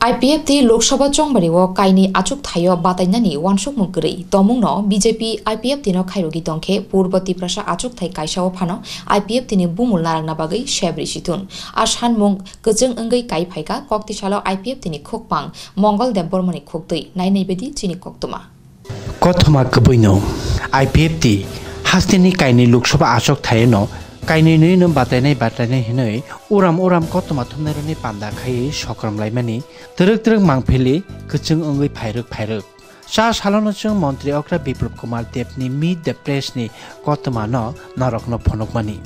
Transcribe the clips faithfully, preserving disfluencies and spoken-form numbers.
I P F T Lok Sabha chongbario kainwi achukthai-o batainani uansukmung kwrwi tongmungno B J P I P F T no khairogwi tongkhe Purbo Tiprasa achukthai kaisa-o phano I P F T ni bumul narwkna bagwi sebri situn. A sanmung kwchwng wngwi kai phaikha koktisalo I P F T ni khukpang Mongol Debbarmani khuktwi nainai baidi chini koktwma. Kothoma kwbwino I P F T hasteni kainwi Lok Sabha achukthai-o no kainwi nwi no batainai batainai hinwi uram uram kothoma thumnairokni panda khaiwi sokrom laimani twrwk twrwk mangphili kwchwng wngwi phairwk phairwk. Cha salono chwng Montri okra Biplab Kumar Debni Meet the Press ni kothoma no norokno phunukmani.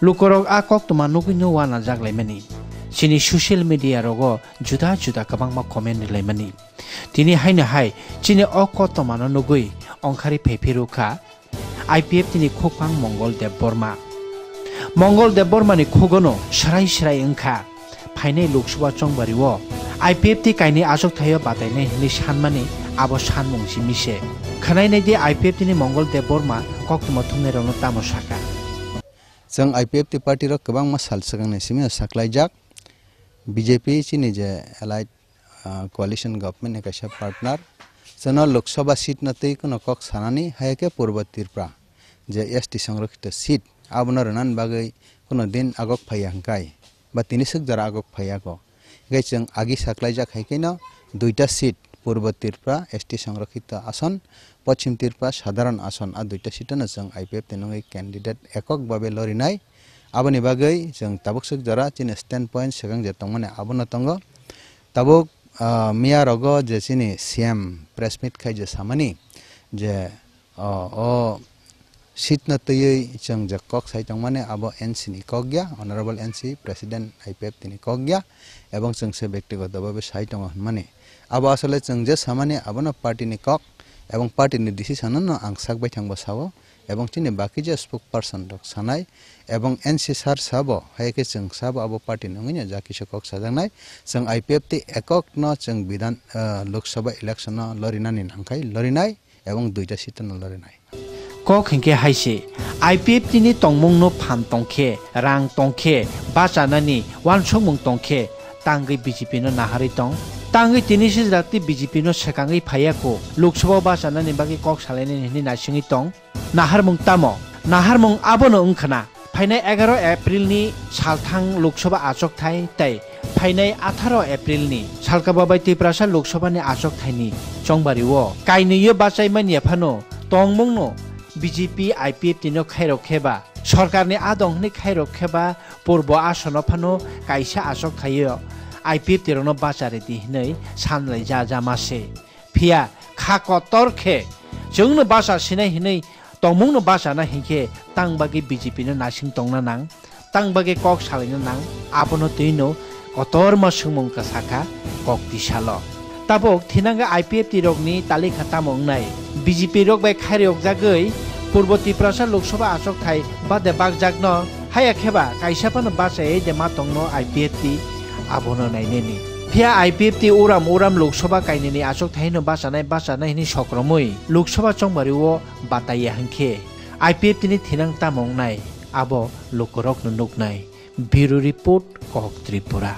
Lukorok a koktwma nugwi no uanajak laimani. Chini social media rogo juda juda kwbangma comment rilaimani. Tini haino hai chini o koktwmano nugwi ongkhari phaiphirukha I P F T ni khukphang Mongol Debbarma. Mongol Debbarmani khugono srai srai wngkha phainai Lok Sabha chongbario I P F T kainwi achukthai-o batainai hinwi sanmani abo sanmung simi se. Khwnainai di I P F T ni Mongol Debbarma koktwma thumnairokno tamo sakha. Chwng I P F T party rok kwbangma sal swkangni simi saklaijak. B J P chini je allied ah, coalition government ni kaisa partner. Chwngno Lok Sabha seat no twi kheno kok sanani, hai khe Purbo Tripura je S T songrokhito seat, abono rwnani bagwi kheno din agok phaiya hwnkhe, ba tini swk jora agok phaiya kho. Hwnkhe chwng agi saklaijak hai kheno duita seat, Purbo Tripura S T songrokhito ason, Poschim Tripura sadharon ason, a duita seat no chwng I P F T ni wngwi candidate ekok babe lorinai. Aboni bagwi chwng tabuk swk jora chini stand point swkang je tongmani abono tongo. Tabuk, ah, miya rogo je chini C M press meet khai je samani je, oh, o seat no twiwi chwng je kok sai tongmani abo N C ni kok ya, Honorable N C President I P F T ni kok ya, ebong chwng se bektigoto babe sai tongo hwnmani. Abo asole chwng je samani abono party ni kok ebong party ni decision no ang sak baithang bo sao, ebong chini baki je spokesperson rok sanai, ebong N C sir sabo, hai khe chwng sabo abo party ni wngwi no ja kisa kok sajaknai. Chwng I P F T ekok no chwng bidhan, ah, Lok Sabha election no lorinani nangkhai lorinai, ebong duita seat no lorinai. Kok hinkhe hai se, I P F T ni tongmung no phan tongkhe, rang tongkhe, bachanani uansukmung tongkhe, tangwi B J P no naharwi tong. Tangwi tini sijrak tei B J P no swkangwi phaiya kho, Lok Sabha bachanani bagwi kok salainani hinwi naisingwi tong. Naharmung tamo? Naharmung abono wngkhna, phainai egaroh April ni salthang Lok Sabha achokthai tei phainai atharo April ni salkaba bai Tiprasa Lok Sabha ni achokthai ni chongbario kainwi-o bachaimanya phano tongmungno B J P I P F T no khairok kheba, sorkar ni adong hwnwi khairok kheba, purbo asono phano kaisa achokthai-o I P F T rokno bacharidi hwnwi sanlai ja ja ma se. Phiya kha kotor khe chwngno bacha sinai hinwi tongmungno bachana hinkhe tang bagwi B J P no naising tongna nang, tang bagwi kok salaina nang, abono twino kotorma swngmung kwsakha kok tisalo. Tabuk thinangkha I P F T rokni talikha tamo wngnai? B J P rok bai khairiyokjagwi Purbo Tiprasa Lok Sabha achokthai bade bakjakno haya kheba kaisa phano bachayai de ma tongno I P F T abono nainani. Phiya I P F T uram uram Lok Sabha kainwini achukthai no bachanai bachanai hwnwi sokromwi Lok Sabha chongbario bataiya hinkhe I P F T ni thinang tamo wngnai abo lukurokno nuknai. Bureau Report, Kok Tripura.